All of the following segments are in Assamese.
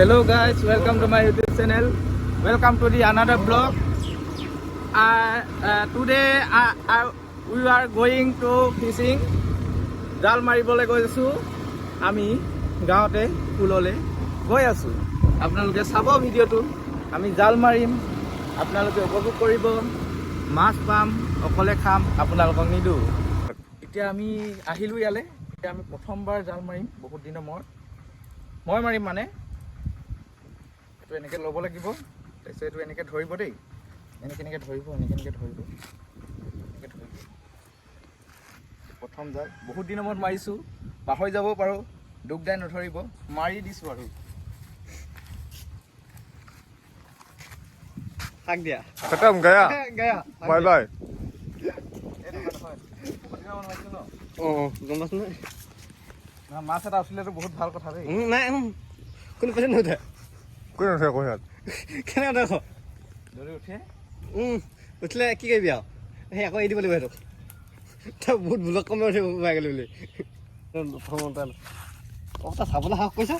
Hello guys, welcome to my YouTube channel. Welcome to the another vlog. Today we are going to fishing. জাল মাৰিবলৈ গৈ আছোঁ আমি। গাঁৱতে পুললৈ গৈ আছোঁ। আপোনালোকে চাব ভিডিঅ'টো। আমি জাল মাৰিম, আপোনালোকে উপভোগ কৰিব। মাছ পাম, অকলে খাম, আপোনালোকক নিদিওঁ। এতিয়া আমি আহিলোঁ ইয়ালৈ। এতিয়া আমি প্ৰথমবাৰ জাল মাৰিম বহুত দিনৰ মূৰত। মই মাৰিম, মানে এইটো এনেকৈ ল'ব লাগিব, তাৰপিছত এইটো এনেকৈ ধৰিব দেই। এনেকৈ এনেকৈ ধৰিব, এনেকৈ এনেকৈ ধৰিব, এনেকৈ ধৰিব। প্ৰথম জাল, বহুত দিনৰ মূৰত মাৰিছোঁ, পাহৰি যাবও পাৰোঁ, দুখ দাই নধৰিব। মাৰি দিছোঁ আৰু। শাক দিয়া। खत्म, गया। গয়া। Bye bye. এই নহয় নহয়, বহুত দিনৰ মূৰত মাৰিছোঁ ন। অঁ, গম পাইছো নহয়। নহয়, মাছ এটা উঠিলেতো বহুত ভাল কথা দেই। নাই, কোনো পইচা নুঠে। কোন উঠে কৈ ইয়াত? কেনেকৈ দেখো? যদি উঠে? উঠিলে কি কৰিবি আৰু? সেই আকৌ এৰি দিব লাগিব সেইটো। তই বহুত ভুলত কমে উঠিব পাই গ'লি বুলি। অঁ, তই চাবলৈ সাহস কৰিছ।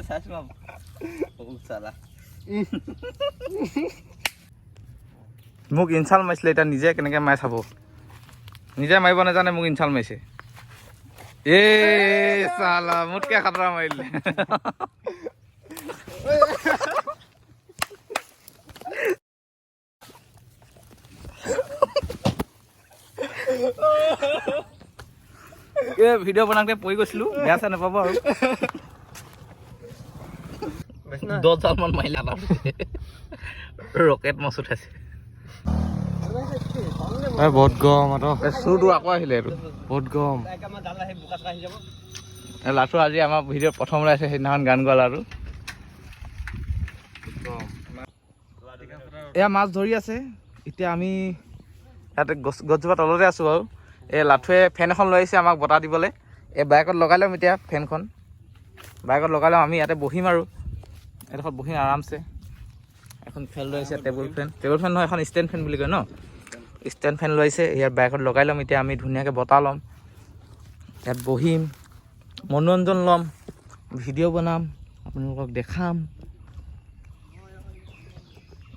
চাইছোঁ। চালা মোক ইনচাল মাৰিছিলে, এতিয়া নিজে কেনেকৈ মাৰে চাব। নিজে মাৰিব নাজানে, মোক ইনচাল মাৰিছে। এ চালা, মোতকে খাতৰা মাৰিলে। এই ভিডিঅ' বনাওঁতে পৰি গৈছিলোঁ, বেয়া চেয়া নাপাব আৰু। 10 জালমান মাৰিলে, ৰকেট মাছ উঠাইছে। বহুত গৰম আৰু। চুৰটো আকৌ আহিলে এইটো। বহুত গৰম। লাঠু আজি আমাৰ ভিডিঅ' প্ৰথম ওলাইছে, সেইদিনাখন গান গোৱা লাঠু। এয়া মাছ ধৰি আছে। এতিয়া আমি ইয়াতে গছ গছজোপা তলতে আছোঁ বাৰু। এই লাঠুৱে ফেন এখন লৈ আহিছে আমাক বতাহ দিবলৈ। এই বাইকত লগাই ল'ম। এতিয়া ফেনখন বাইকত লগাই ল'ম, আমি ইয়াতে বহিম আৰু এডোখৰত বহিম আৰামছে। এখন ফেন লৈ আহিছে, টেবুল ফেন, টেবুল ফেন নহয়, এখন ষ্টেণ্ড ফেন বুলি কয় ন। ষ্টেণ্ড ফেন লৈ আহিছে, ইয়াত বাইকত লগাই ল'ম। এতিয়া আমি ধুনীয়াকৈ বতাহ ল'ম, ইয়াত বহিম, মনোৰঞ্জন ল'ম, ভিডিঅ' বনাম, আপোনালোকক দেখাম।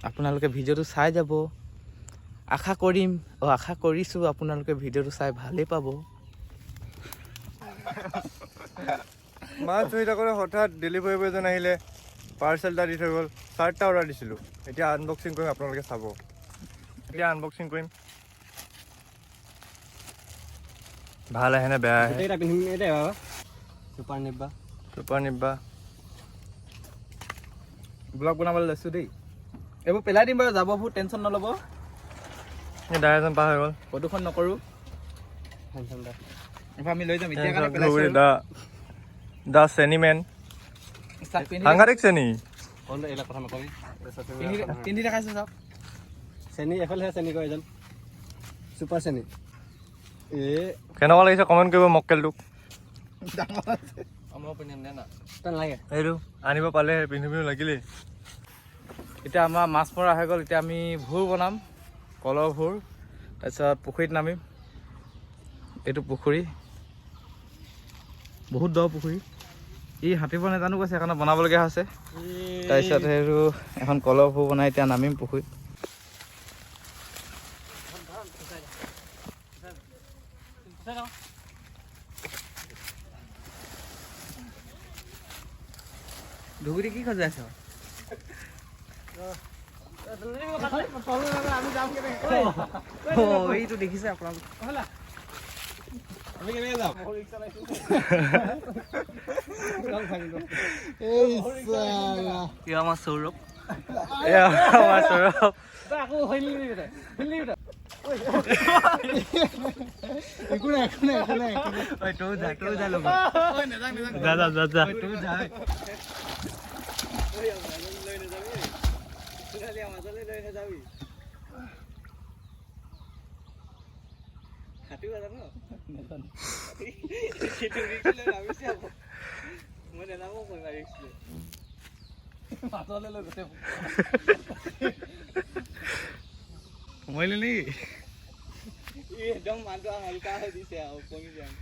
আপোনালোকে ভিডিঅ'টো চাই যাব। আশা কৰিম, অঁ, আশা কৰিছোঁ আপোনালোকে ভিডিঅ'টো চাই ভালেই পাব। মাছ ধৰি থাকোঁতে হঠাৎ ডেলিভাৰী বয়জন আহিলে, পাৰ্চেল এটা দি থৈ গ'ল। চাৰ্ট এটা অৰ্ডাৰ দিছিলোঁ। এতিয়া আনবক্সিং কৰিম, আপোনালোকে চাব। এতিয়া আনবক্সিং কৰিম, ভাল আহে নে বেয়া আহে। গোটেইকেইটা পিন্ধিম দেই বাবা। চুপাৰ নিব্বা। চুপাৰ নিব্বা। ব্লগ বনাবলৈ লৈছোঁ দেই। এইবোৰ পেলাই দিম বাৰু, যাববোৰ টেনশ্যন নল'ব। এই দাদা এজন পাৰ হৈ গ'ল। প্ৰদূষণ নকৰোঁ। হেণ্ডচাম দা। এইবোৰ আমি লৈ যাম এতিয়া কাৰণে পেলাইছোঁ আৰু। দা দা চেনি মেন। চাওক, পিন্ধি। সাংঘাতিক চেনি। হ'ল, এইবিলাক কথা নকবি। পিন্ধি পিন্ধি দেখাইছোঁ, চাওক। চেনি এফালেহে চেনি কয় এজন চুপাৰ চেনি এ। কেনেকুৱা লাগিছে কমেণ্ট কৰিব মক্কেলটোক। ডাঙৰ আছে। মই পিন্ধিম দে না, তই নালাগে। এইটো আনিব পালে পিন্ধি পিন্ধি লাগিলেই। এতিয়া আমাৰ মাছ মৰা হৈ গ'ল। এতিয়া আমি ভোৰ বনাম, কলৰ ভোৰ। তাৰপিছত পুখুৰীত নামিম। এইটো পুখুৰী বহুত দ পুখুৰী। ই সাঁতুৰিব নাজানো কৈছে, সেইকাৰণে বনাবলগীয়া হৈছে। তাৰপিছত সেইটো এখন কলৰ ভোৰ বনাই এতিয়া নামিম পুখুৰীত। ধুবুৰী কি সজাইছ? এইটো দেখিছে আপোনালোক? আমি কেনেকে যাম? এয়া আমাৰ সৌৰভ। এয়া আমাৰ সৌৰভ। আকৌ হইলি। একো নাই, একো নাই, একো নাই। তই যা, তই যা লগত। যা যা যা যা। তই যা। মাজলৈ লৈ গৈছে। সোমাইলি নেকি? একদম মানুহটো হালকা হৈ দিছে আৰু কমি যাম।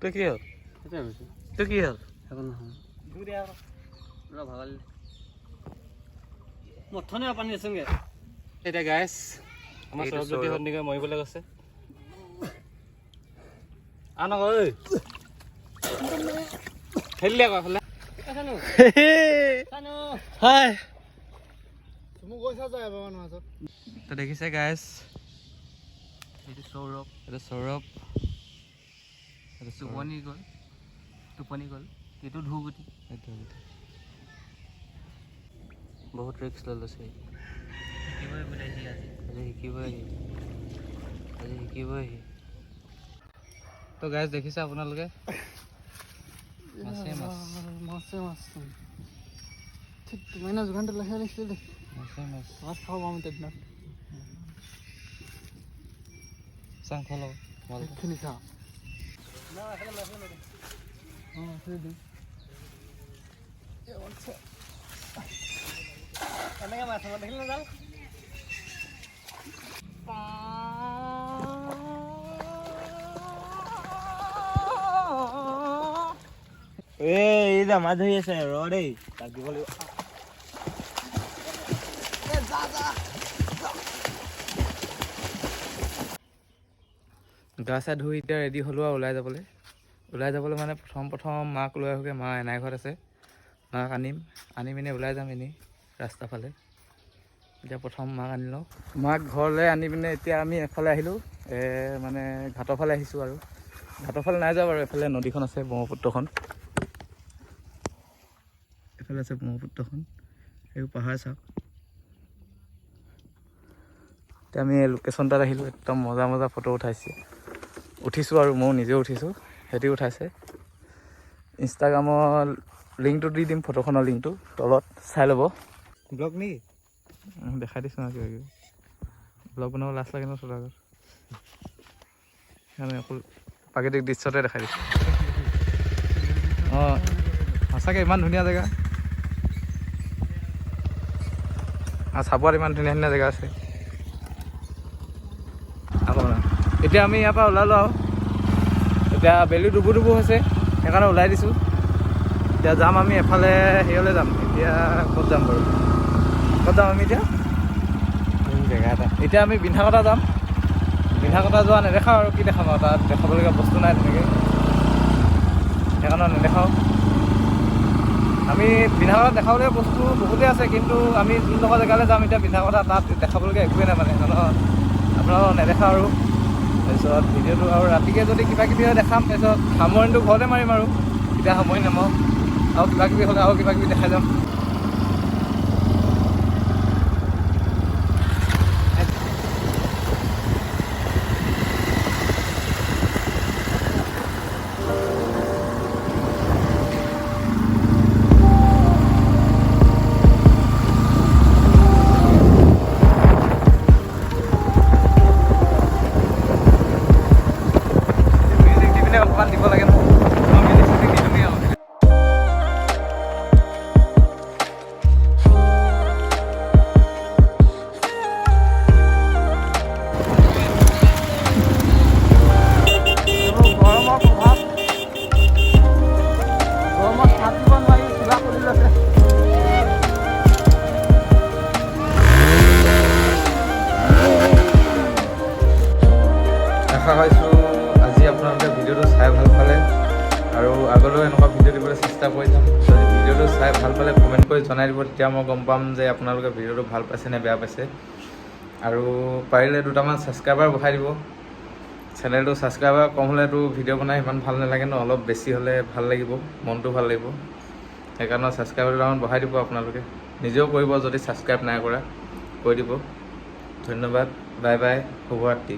তই কি হ'ল? তই কি হ'ল? মথনে পানী আছোগে। এতিয়া গাইছ, আমাৰ এইটো সৌৰভজ্যোতি সৌৰভ। সন্দিকৈ মৰিবলৈ গৈছে। আন আকৌ ঐ, খেলিলে আকৌ এফালে। হাই। তো দেখিছে গাইছ। এইটো সৌৰভ। এইটো সৌৰভ, এইটো সৌৰভ। টোপনি গ'ল, টোপনি গ'ল। এইটো ধুগুটি। এইটো। বহুত ৰিস্ক লৈ লৈছে। শিকিবই বোলে সি আজি। আজি শিকিবই সি, আজি শিকিবই সি। তো গাইছ, দেখিছে আপোনালোকে, মাছেই মাছ। মাছে মাছ। ঠিক মাইনা যোগানটো লাহে লাগিছিলে দেই। মাছেই মাছ। মাছ খাব পাম এতিয়া দিনত। চাং খাই লওঁ। এইখিনি চা। অঁ, দি এনেকৈ মাছ দেখিলে নাযাওঁ। এই যে মাছ ধৰি আছে, ৰ দেই, তাক দিব লাগিব। গা চা ধুই এতিয়া ৰেডি হ'লো আৰু ওলাই যাবলৈ। ওলাই যাবলৈ মানে প্ৰথম প্ৰথম মাক লৈ আহোঁগৈ। মা এনাই ঘৰত আছে, মাক আনিম, আনি পিনে ওলাই যাম এনেই ৰাস্তা ফালে। এতিয়া প্ৰথম মাক আনি লওঁ। মাক ঘৰলৈ আনি পিনে এতিয়া আমি এফালে আহিলোঁ, মানে ঘাটৰ ফালে আহিছোঁ। আৰু ঘাটৰ ফালে নাই যোৱা বাৰু, এফালে নদীখন আছে, ব্ৰহ্মপুত্ৰখন। এফালে আছে ব্ৰহ্মপুত্ৰখন, এইবোৰ পাহাৰ চাওক। এতিয়া আমি লোকেশ্যন তাত আহিলোঁ, একদম মজা মজা ফটো উঠাইছে, উঠিছোঁ আৰু ময়ো নিজেও উঠিছোঁ, সিহঁতিও উঠাইছে। ইনষ্টাগ্ৰামৰ লিংকটো দি দিম, ফটোখনৰ লিংকটো তলত চাই ল'ব। ব্লগ নেকি? দেখাই দিছোঁ আৰু কিবা কিবি। ব্লগ বনাব লাজ লাগে ন চোতাৰ আগত, সেইকাৰণে অকল প্ৰাকৃতিক দৃশ্যতে দেখাই দিছোঁ। অঁ, সঁচাকৈ ইমান ধুনীয়া জেগা আৰু চাবুৱাত ইমান ধুনীয়া ধুনীয়া জেগা আছে। আকৌ বনাম। এতিয়া আমি ইয়াৰ পৰা ওলালোঁ আৰু এতিয়া বেলি ডুবু ডুবু হৈছে, সেইকাৰণে ওলাই দিছোঁ। এতিয়া যাম আমি এফালে হেৰিয়লৈ যাম। এতিয়া ক'ত যাম বাৰু? ক'ত যাম আমি এতিয়া? জেগা এটা। এতিয়া আমি বিন্ধাকটা যাম। বিন্ধাকটা যোৱা নেদেখাওঁ আৰু কি দেখাম আৰু, তাত দেখাবলগীয়া বস্তু নাই তেনেকৈ, সেইকাৰণে নেদেখাওঁ আমি। বিন্ধাকটাত দেখাবলগীয়া বস্তু বহুতেই আছে, কিন্তু আমি যোনডোখৰ জেগালৈ যাম এতিয়া বিন্ধাকটা, তাত দেখাবলগীয়া একোৱেই নাই। মানে সেইকাৰণে আপোনালোকক নেদেখাওঁ আৰু। তাৰপিছত ভিডিঅ'টো আৰু ৰাতিকৈ যদি কিবা কিবি হয় দেখাম। তাৰপিছত সামৰণিটো ঘৰতে মাৰিম আৰু এতিয়া সামৰণি নামাৰোঁ আৰু। কিবা কিবি হ'লে আৰু কিবা কিবি দেখাই যাম। মিউজিক দি পিনে অকণমান দিব লাগে নহয়। মই মিউজিক চিউজিক নিদিওঁৱেই আৰু। গৰমৰ প্ৰভাৱ, গৰমত থাকিব নোৱাৰি, চোলা খুলি লৈছে। আশা কৰিছোঁ আজি আপোনালোকে ভিডিঅ'টো চাই ভাল পালে আৰু আগলৈও এনেকুৱা ভিডিঅ' দিবলৈ চেষ্টা কৰি যাম। যদি ভিডিঅ'টো চাই ভাল পালে কমেণ্ট কৰি জনাই দিব, তেতিয়া মই গম পাম যে আপোনালোকে ভিডিঅ'টো ভাল পাইছে নে বেয়া পাইছে। আৰু পাৰিলে দুটামান ছাবস্ক্ৰাইবাৰ বঢ়াই দিব চেনেলটো। ছাবস্ক্ৰাইবাৰ কম হ'লেতো ভিডিঅ' বনাই ইমান ভাল নালাগে ন, অলপ বেছি হ'লে ভাল লাগিব, মনটো ভাল লাগিব। সেইকাৰণে ছাবস্ক্ৰাইবাৰ দুটামান বঢ়াই দিব। আপোনালোকে নিজেও কৰিব, যদি ছাবস্ক্ৰাইব নাই কৰা কৰি দিব। ধন্যবাদ, বাই বাই, শুভৰাত্ৰি।